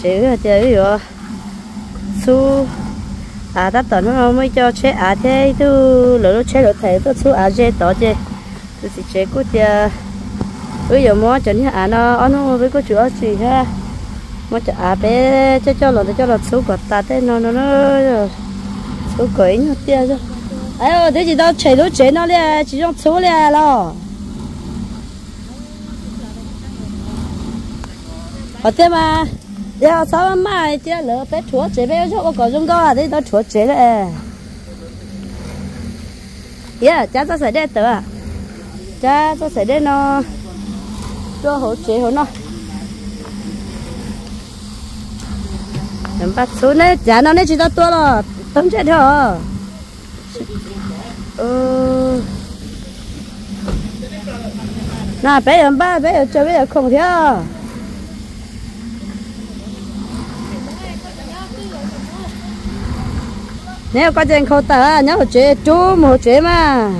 Wb hais tias wb yuav txhub av, tab tom hnub no muaj ib co tsheb av thiab ib tug lawv lub tsheb lawv thaiv tuaj txhub av ze tod ces tus txiv tsev kuj tias wb yuav muab cov niag av no ob hnub peb kuj tsis ua tsi thiab, muab cov av peb coj coj los ntawd coj los txhub kom tas tej no no na, txhub kom ib nyuag tiaj xwb. Twb tsis tau tshem lub tsev no li, tsis zoo txhub li los. Qhov tiag mas yog txhob maj maj cia lawv peb rhuav tsev, peb yuav ua kom zoo nkauj twb tsis tau rhuav tsev li. Iab, cab txoj xaim dej tawm, cab txoj xaim dej no tuaj hauv tsev hauv no. Npaj txhub, nej cav no nej tsis tau tua los tau ntsej dhau. No peb yuav npaj, peb yuav tsaws, peb yuav khoom thiab. Neb ua koj ces nkhaus tawm nyob hauv tsev, rub mus hauv tsev mas.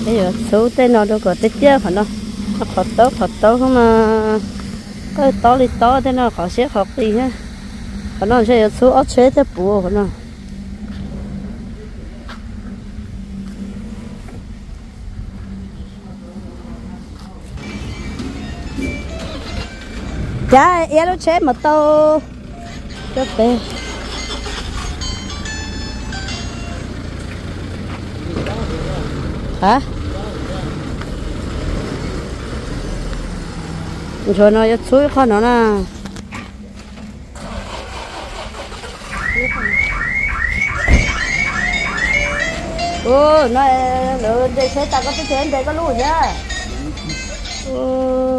Peb yuav txhub tej no rau kom tiaj tiaj qhov no. Qhov taub qhov taub mas, taub li taub tej no qhov siab qhov qis thiab. Qhov no ntshe yuav txhub ob tsheb thiaj puv qhov no. Cav iab lub tsheb mus tau rau pem. A, ntsuav no yuav txhub ib qho no na. Ua no, lawv ntes tsheb tas koj twb tsis ntes koj lub thiab.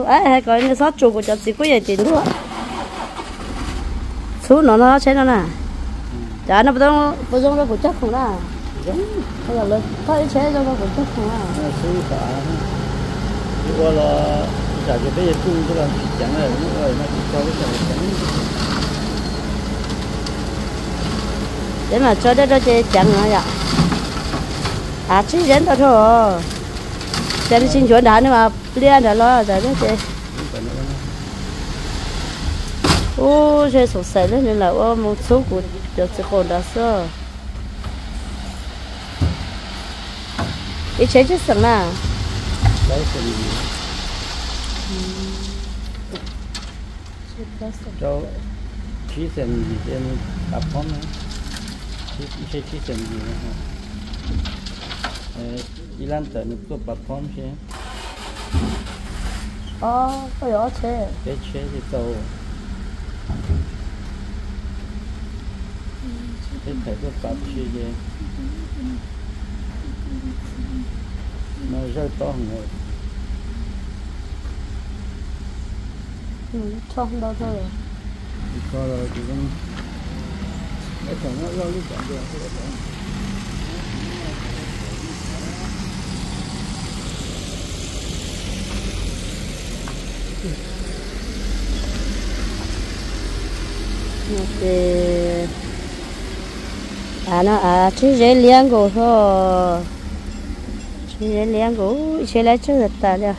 Hais kom nws txhob tsuas kuv cov txiv kuj yeej tim ntuj. Txhub no no tsheb no na. Cav no puas zoo rau kuv cog khoom na? Lawv thauj ib tsheb zoo rau kuv cog khoom na. Ua los tsam ces peb yuav tsuj los tsis ceev, ua no tsis tau ib txhia ceev. Peb mam tso dej rau ces ceev no yom. Av tsib zeb ntau dhau. Cas nws tsis nchuav nrad, nws mas pliaj nrad los tas ces. Ub, ntshe xoom xaim lawm nws lam ua mus txhub kuv cov txiv qaum nrad xwb. Ib tsheb tsib xeem na. Rau tsib xeem yim ces nws pab phob na. Ntshe tsib xeem yim. Ib lab ntawm nws tuaj pab phob ntshe. Ob, koj yuav ob tsheb? Peb tsheb li tau. Peb thaiv tuaj pab tsheb ces no zawj tob heev. Rho ntau rau. Rho los tsis zoo. Ib thaum nyob loj lub cov ntias. Ces av no av tsib zeb liab nkaus hlo, tsib zeb liab nkaus, ib tsheb lab tsawg tas li.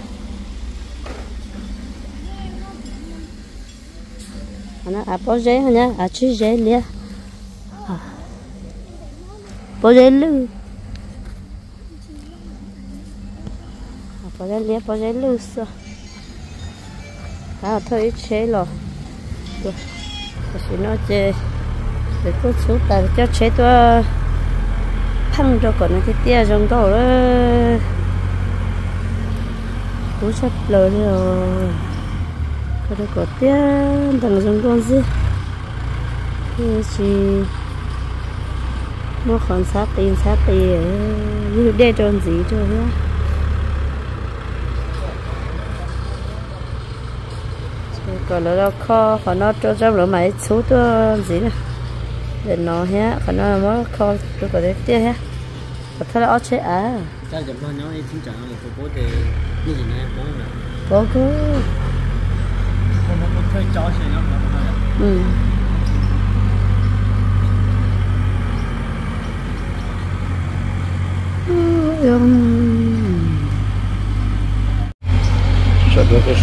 Av pob zeb, av tsib zeb liab, pob zeb lwj, pob zeb liab pob zeb lwj xwb. Thauj ib tsheb los. Tam sim no ces lawv tuaj txhub tas, coj tsheb tuaj pheej rau kom nws tiaj tiaj zoo nkauj lawm. Kub tshaj plaws li os. Koj rau kom tiaj ntees zoo nkauj ntxiag. Tsis muaj qhov ntxhab qis ntxhab qis, yug dej rau ntxiv rau thiab. Kom lawv los kho qhov no rau tso lawv mam li txhub tuaj ntxiv na. Ntawm no thiab qhov no muab kho rau kom tiaj tiaj thiab. Kom thauj ob tsheb av. Paub kawg.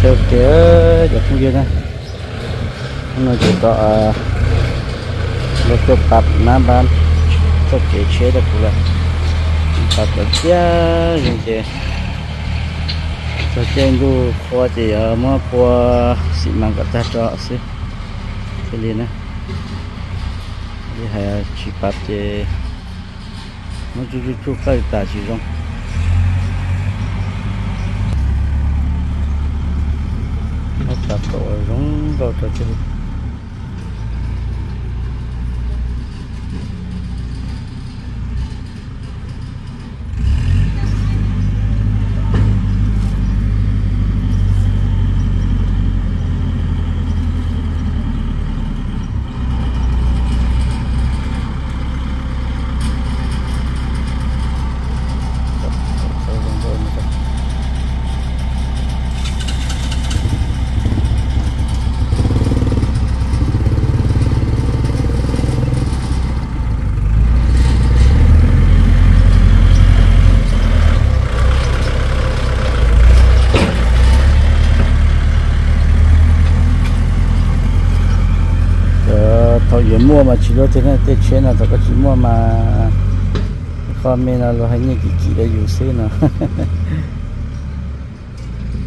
Ok, cov phooj ywg na, hnub no ces kom los tuaj pab nab npab txoj kev tsheb rau kuv lawm. Pab kom tiag zoo ces txog caij ntuj qhua ces yuav muab pua xim mas kom tag tso xwb thiaj li na. Li hais tsis pab ces muab tsuj tsuj tsuj qawj tas tsis zoo. Muab pab kom zoo nkauj rau thiaj li. Thaum yuav muaj mas tsis luaj tiag na, tej tsheb no thaum koj tsis muaj mas qho me no luag hais nyiaj kim kim rau yus xwb no.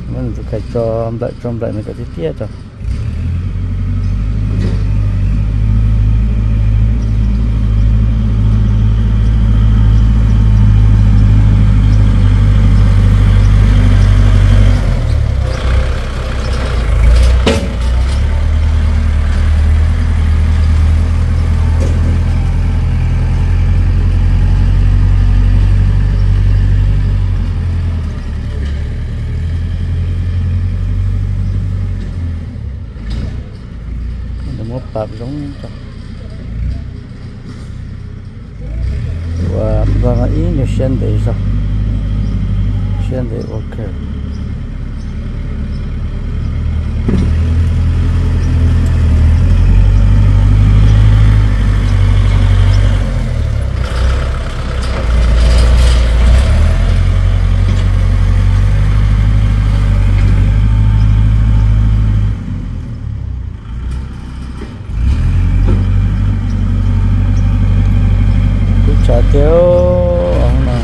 Muab nws tus khais tso nplawm tso nplawm nws kom tiag tiag tso. Muab pab zoo rau. Ua npog no ib nyuag siab ntev zog, siab ntev ua kawg. Kuv tsav tiag no.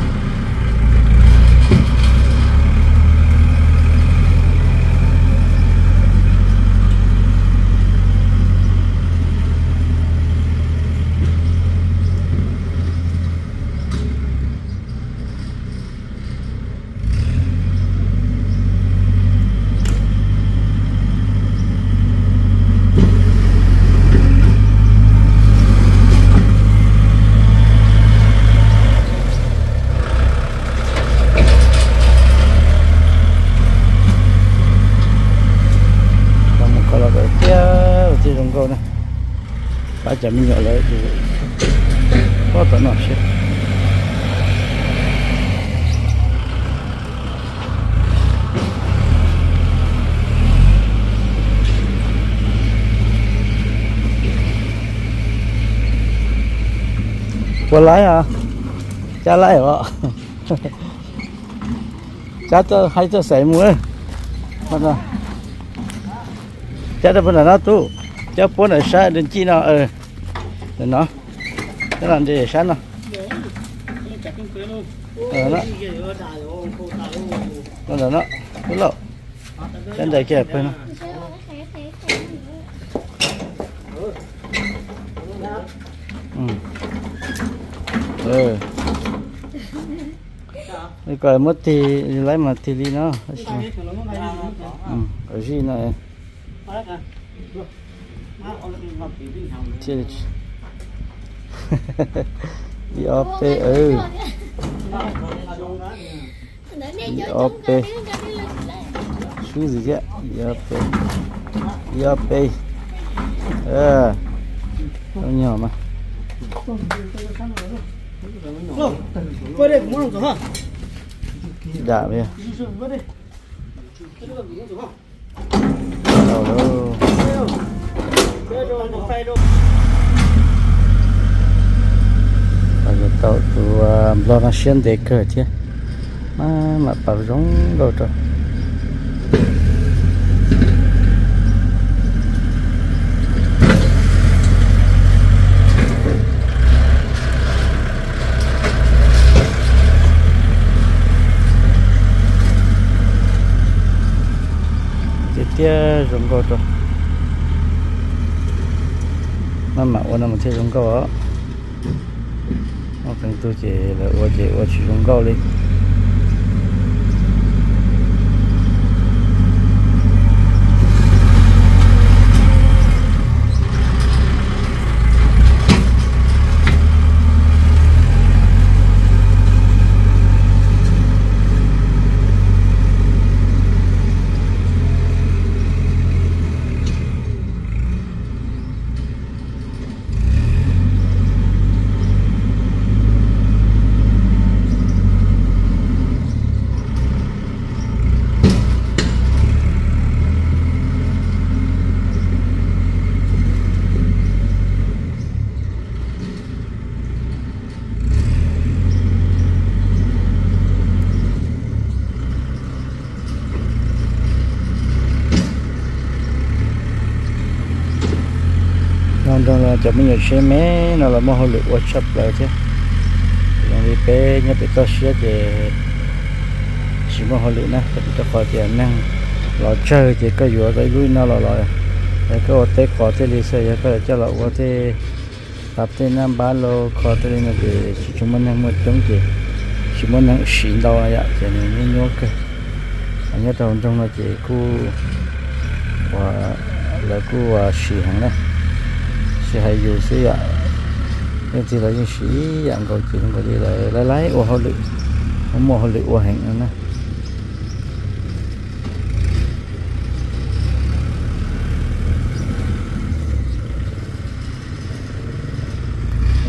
Mus kho los tiag, thiaj zoo nkauj na. Pab cov me nyuam lawv pob tom no seb. Puas laib os? Cab laib os? Cab tuaj haib tuaj xaiv mus. Cab rau puag nram no tub, cab puab nram sab ncig no, no, cab no nres sab no. Ntawm no, lub lauj, cab nres kiag pawg no. Li ko muab tig, laib mas tig li no. Zij no. Ib ob peb, ib ob peb, swb ntxiv thiab, ib ob peb, ib ob peb, nyuag mas. Dam. Tau tus nplog no siab ntev kawg thiab, mam pab zoo nkauj rau. thiab zoo nkauj rau. Maj mam ua no mas thiaj zoo nkauj os. Muaj qee tug ces lawv ua ces ua tsis zoo nkauj li. Nyob nrog cov me nyuam tsheb me no los muaj hauj lwm ua tshaj plaws thiab. Zoo li peb nyob pem toj siab ces tsis muaj hauj lwm na, rau qhov tias neeg los tsawg ces koj yuav tau ib lub no los los, yog koj ua teb qos thiaj li xwb, yog koj coj los ua tej qab tej naj npab lauj kho tej li no ces tsis tshua muaj neeg, muaj coob ces tsis muaj neeg siv ntau no yom, ces nws nyuaj nyuaj kawg. Nyob rau hauv nroog no ces kuj ua, lawv kuj ua siv heev na, siv hais yus xwb yom. Leej twg los yeej siv ib yam nkaus ces zoo nkaus li lawv laib laib ua hauj lwm, muaj muaj hauj lwm ua heev no na.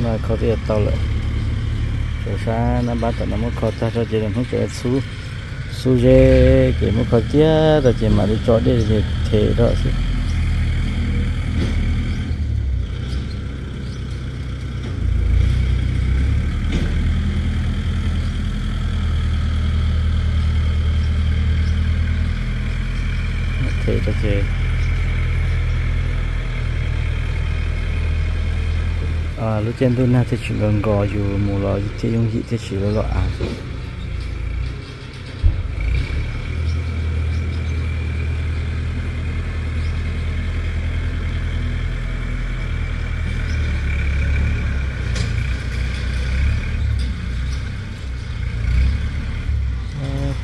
No kho twb yuav tau lawm. Rau sab naj npab tom no muab kho tag rau ces lwm hnub tseem xub, xub zeb ces muab kho tiag rau ces mam li tso dej ces them rau xwb. Them rau ces lub caij ntuj nag thiaj tsis nkaus nkos yus mus los thiaj yooj yim thiaj tsis loj loj av.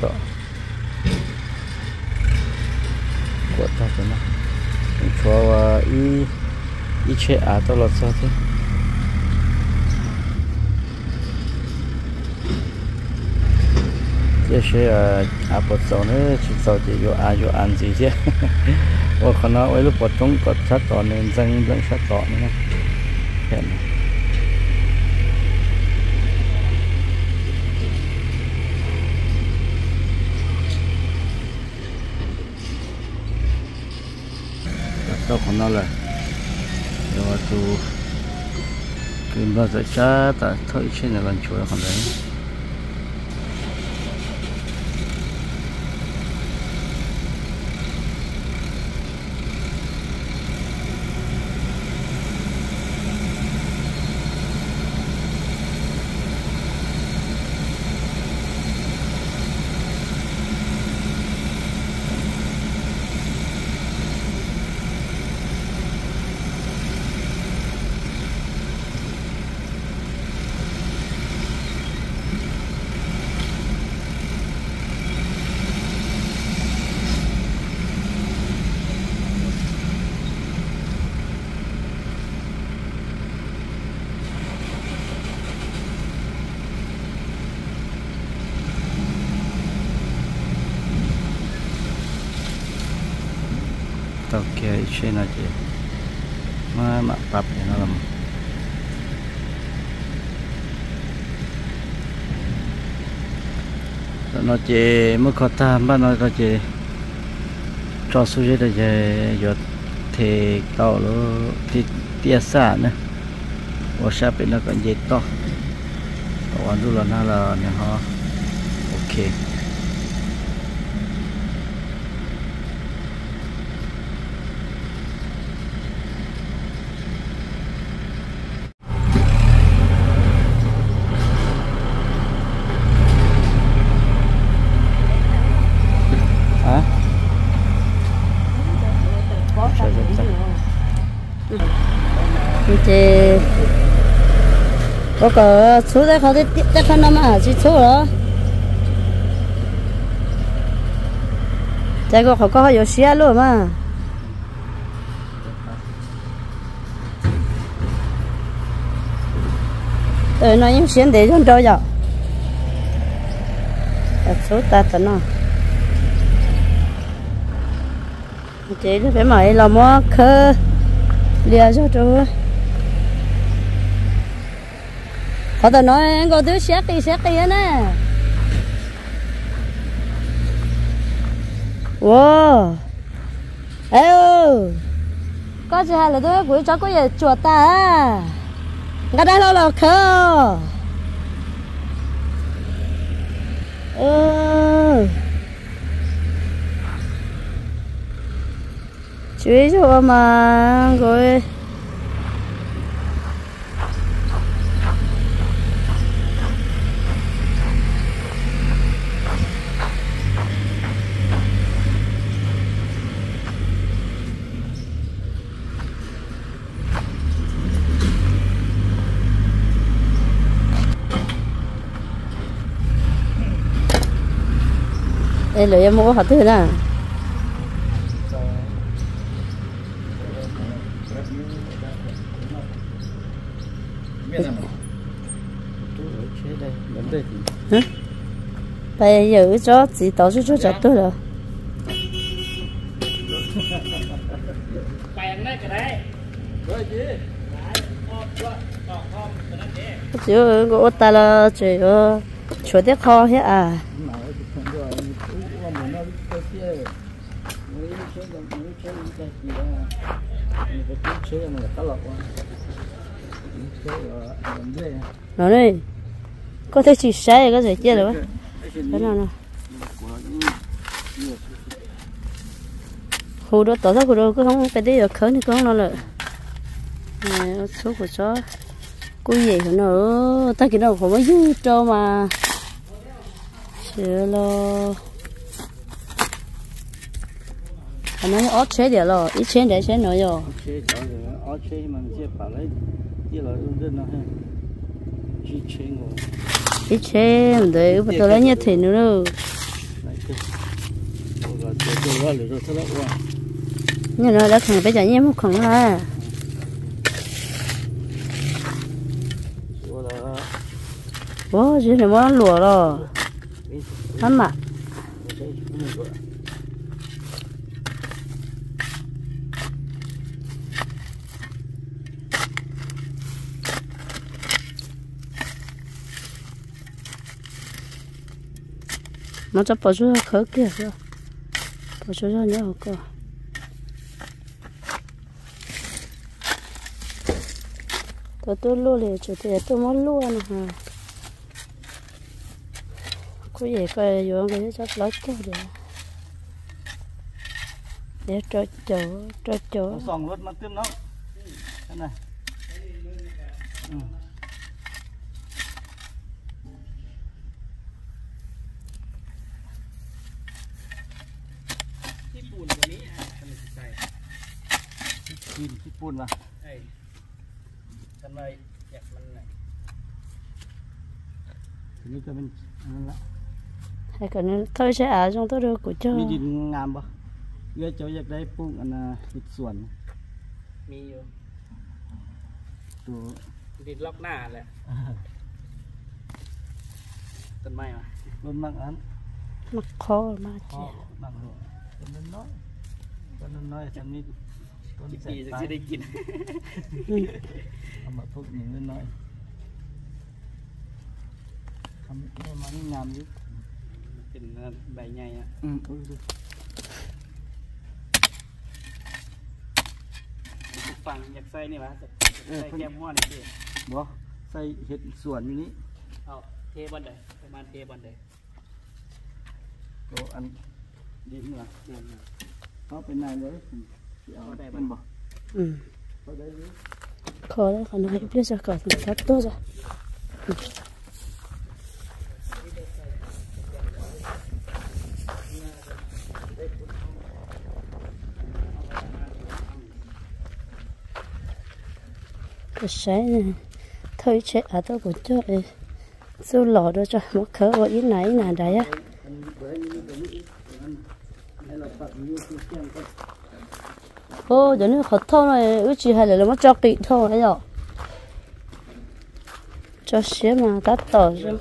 Tom kuam tag no, tshuav ib tsheb av tau los txog thiab. Tiam sis av puas txaus na, tsis txaus ces yuav av yuav av ntxiv thiab. Ua qhov no ua ib lub pov roob kom sab tod nws ntxeev npleem sab tod no. Tau qhov no lawm, tus kws npog txawm tsab tas thauj ib tsheb ntawd los nchuav qhov ntawd. Tau kiag ib tsheb no ces mam pab pem no los. Tam no ces muab kho tag npaj no rau ces tso xub zeb rau ces yuav them tau lub tiaj xaj na, ua sab pem no kom nce toj, kom ua ntuj los nag los nws ho ok. Ua kom txhub tej qhov, tej qhov no mas tsis txhub los. Cas koj qhov koj ho yuav siab luaj mas. No yeej siab ntev zog nrau yom. Txhub tas tom no. Ces peb mam li los muab khawb lias zog rau. Qhov tom no nkaus twb siab qis siab qis na. Ua, koj tsis hais lawm, twb kuv ib tsob kuj yam tsuam tas. Nqa dab hlau los khawb. Tswv ib zaug ua mas nkaus. Es lawv yuav mus ua qhov twg na? Pais yawm wb tsob txiv tov tsuag tsuag tsam tuag lawm. Koj txiv, koj ua tas los tseem yuav tshuav tej qho thiab as. No ne, koj thiaj tsis saib koj tseem cia lawm. Hu dua tod, txhob hu dua, koj hoob peb twb yuav khawb niag koj hoob no lawm. Txhub kuv tsob kuj yem hauv no, tag kis no kuv muab yug rau mas. Sawv los, qhov no yog ob tsheb diam los ib tsheb nrad ib tsheb no yog. Ib tsheb ntawd wb puas tau lab nyiaj them nws lauj. Nyiaj no lawv kheev peb cov nyiaj muag khoom na. Ua zis nws muab luam los hab mam. Muab tsob pos zuag khawb kiag, pos zuag nyob hauv ko. Tau tuaj luaj li tseem tias tuaj muab luaj no. Kuj yam ko yuav nkawd tsob plaub caug li. Rau caum, rau caum. Hais kom nws thauj ib sab av zoo tuaj rau kuv cog. Maj qhob maj cia. Kho qhov no ib pliag tso kom txhob tuag tso. Saib, Thauj ib tsheb av tuaj kuv coj xub los rau tso, muab khawb ua ib nas ib nas nrad yom. Cov niag qhov thauj no wb tsis hais lawm, lawv muab tso qis dhau yom. Tso siab mas tab tom zoo.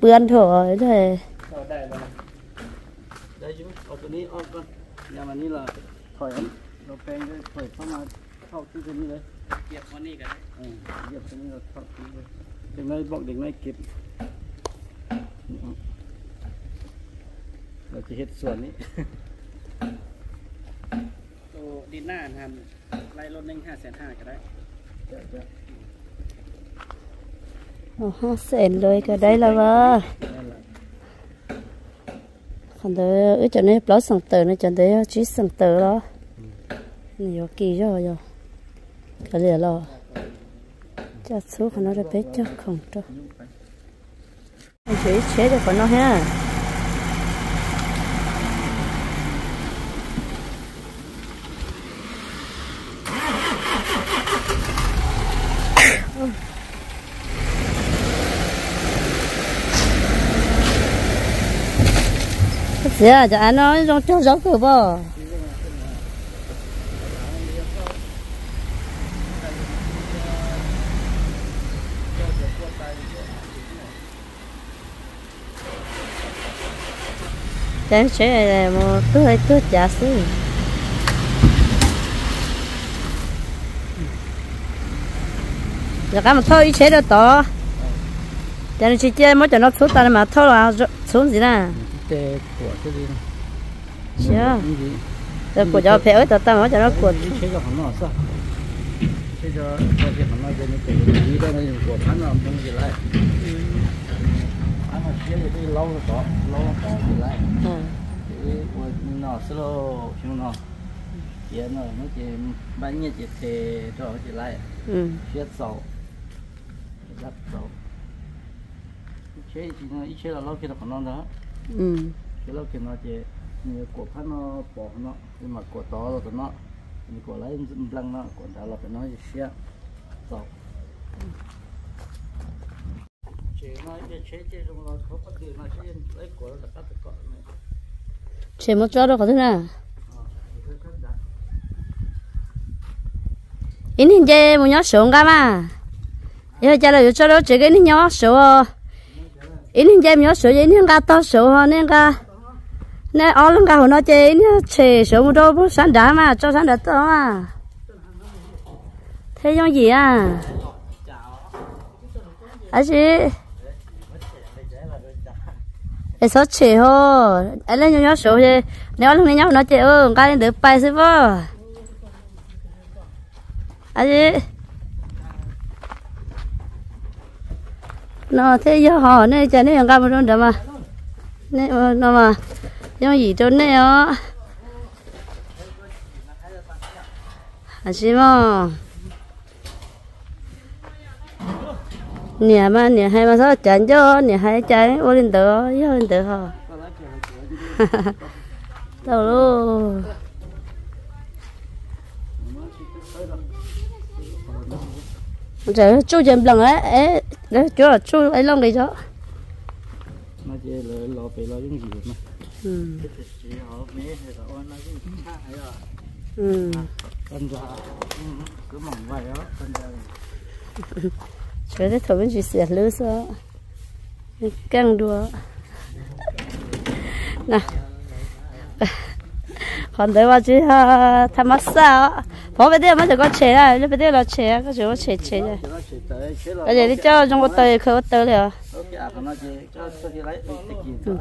Pw dhau. Haj xeem lawv kawg dai los as. Qhov ntawd wb cov no plaub xeem tawm no, cov ntawd yog tsib xeem tawm los. Nws yuav kis zog yog. Kav liam los coj txhub qhov no rau peb cog khoom rau. Tseem ib tsheb rau qhov no thiab. Koj txiv, cov av no zoo cog zaub kawg pob. Ces tsheb mus tuag tuag cav xwb. Rov qab mus thauj ib tsheb rau tod. Ces nws tsis cia muab cov no txhub tas, nws mam thauj los txhub ntxiv na. Kuam cov phem ua tod tas, muab cov no kuam. Ua no xwb lauj, xyoo no ces npaj nyiaj ces them rau ces laiv, siab txaus, dab txaus. Ib tsheb, ib tsheb los laub kiag rau qhov no ntag. Tsheb laub kiag no ces nws kuam phab no pov qhov no, mam kuam tod los tom no, nws kuam laiv nplees no, kuam nrad los tom no siab txaus. Tshem mus tso rau qhov twg na? Ib niag nce mus nyob saud nqa mas. Yog cas los yuav tso rau tsev, ib niag nyob saud, ib niag nce mus nyob saud, ib niag nqa tog saud, nej nqa, nej ob leeg nqa hauv no ces ib niag tshem saud mus rau sab nrad mas, tso sab nrad tuaj mas. Thiaj yooj yim a. Ab si, es txhob tshem ho, es leej nyob nyob saud, neb ob leeg nyob hauv no ces nqa li ntawd pais xwb pob. Ab si, no thiaj yog ho, nej cas nej yuav nqa mus rau nrad mas, nej no mas yooj yim rau nej os. Ab si mas, niam mas niam hais mas txhob cav ncauj, niam hais cas ua li ntawd, yog li ntawd ho. Tau lauj. Tsuj ces nplees, cuab los tsuj ib loj nqis tso. Tshuav tej thaum me ntsis xiam hlwb xwb, keej dua. Qhov ntawd mas tsis yog tha mab xaj os. Pov peb twb muab cov ko tshem na, peb twb los tshem, koj tseem muab tshem tshem. Koj yam li coj zoo ua taws, khaws ua taws li os.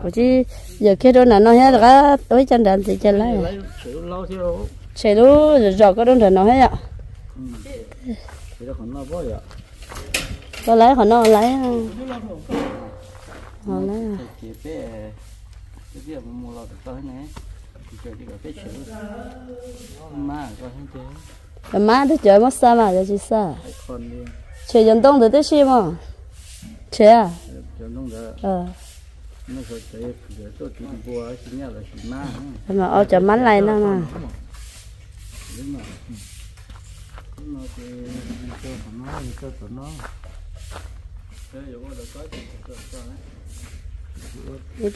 Kuv tsis yawm kiag rau nram no thiab rov qab ua ib co nrad ntxiv ces laiv. Tshem lub zom zom koj rau nram no thiab yom. Koj laiv qhov no laiv. Cov mab twb cov muab xa mas cov tsis xa. Tshem cov ntoo ntawd tib si mas. Tshem. Mas ua cov mab lais no mas. Yus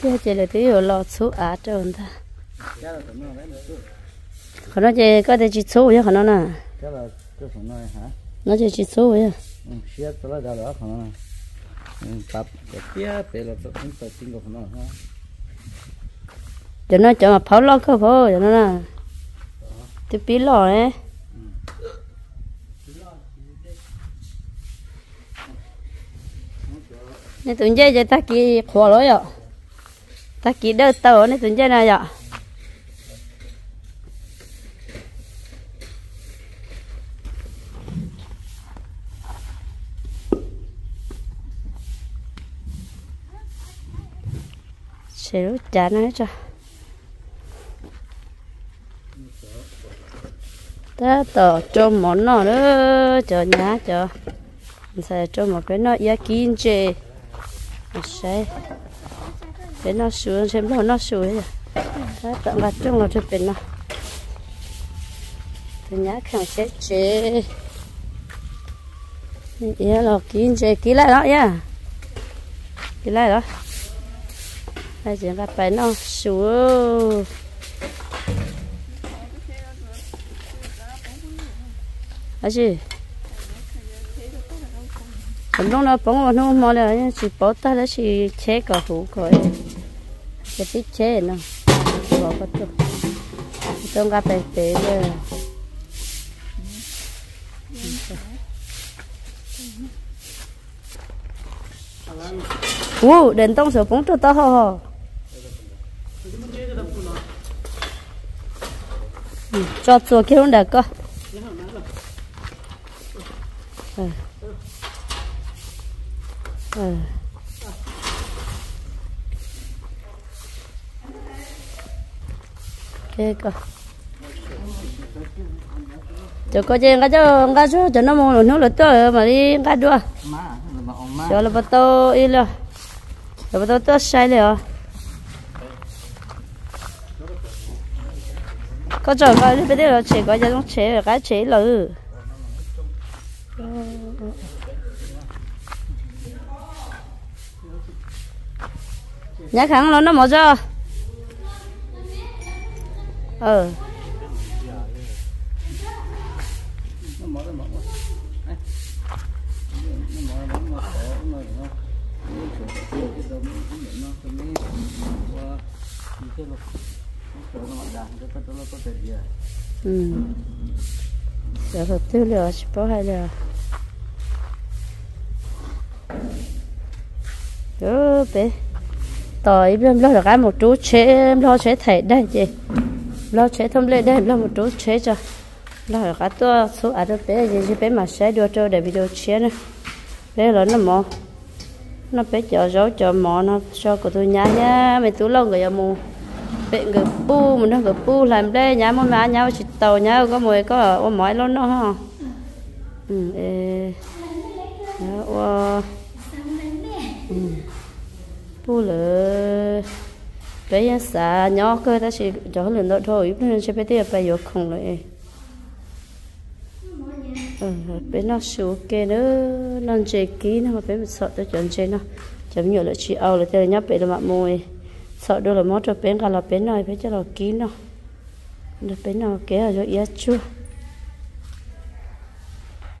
twb ces lawv twb yuav los txhub av rau ntag. Qhov no ces koj tias tsis txhub yog qhov no na. No ces tsis txhub yog. Cov no cov mas phauj loj kawg pab cov no na. Twb pib loj ne. Nej tus ncej ces tag kis qhuav lawm yom. Tag kis dawj tawm nej tus ncej na yom. Tshem lub cav no tso. Tab tom rau mov noj lawm cov nyab cov ntxhais, rau mov peb noj iab kib ntses. Saib, peb noj su ntshe nplog noj su. Tab tom nqa rooj los rau pem no. Tus nyab kheem siab tsev. Iab los kib ntses, kib laij los iab. Kib laij los. Tsis nqa pais noj su. Cov nplooj no poob ua hnub hmo li, yeej tsis paub tag tab sis cheb kom huv kom, ces tib cheb no. Tau nqa pais tev li. Ub, daim ntoo xyov poob rau taub hau ho. Tso txuas kiag lub ntawm koj. Cov ko ces nqa coj nqa zog cov no mus lwm hnub lawv tuaj mam li nqa dua. Xyov lawv puas tau ib los, lawv puas tau tuaj sai li os. Koj tsom nqa peb tej los tshem kom cov zoo tshem qab tshem ib los. Nyab khav los noj mov tso. Xyov thaum twg li os tsis paub hais li os. Peb tos ib pliag nplog rov qab mus rub tsheb, nplog tsheb thaim daig ces, nplog tsheb thauj nplej daig nplog mus rub tsheb tso. Nplog rov qab tuaj txhub av rau peb ces peb mam saib dua rau daim video tshiab na. Peb los noj mov, noj peb cov zaub cov mov no tso kuv tus nyab thiab me tub Lauj nkawd yuav mus pem nkawd puj, mus nrog nkawd puj hlais nplej. Nyab muaj me ab nyab ua tsis taus, nyab koj mus koj ua mov ib lauj noj ho. Ua puj lawm, peb yeej xav nyob kawg tab sis cov hauj lwm ntau dhau ib pliag ntshe peb twb yuav pais yuav khoom lawm. Peb noj su ua ke na, noj ntses kib no peb mus txhom rau cov ntses no. Cov me nyuam lawv tsis aus lawv tias lawv nyob pem lawv mam mus txhom dua lawv muab rau peb nqa los peb noj, peb coj los kib noj. Nrog peb noj kev zoo iab tsuag.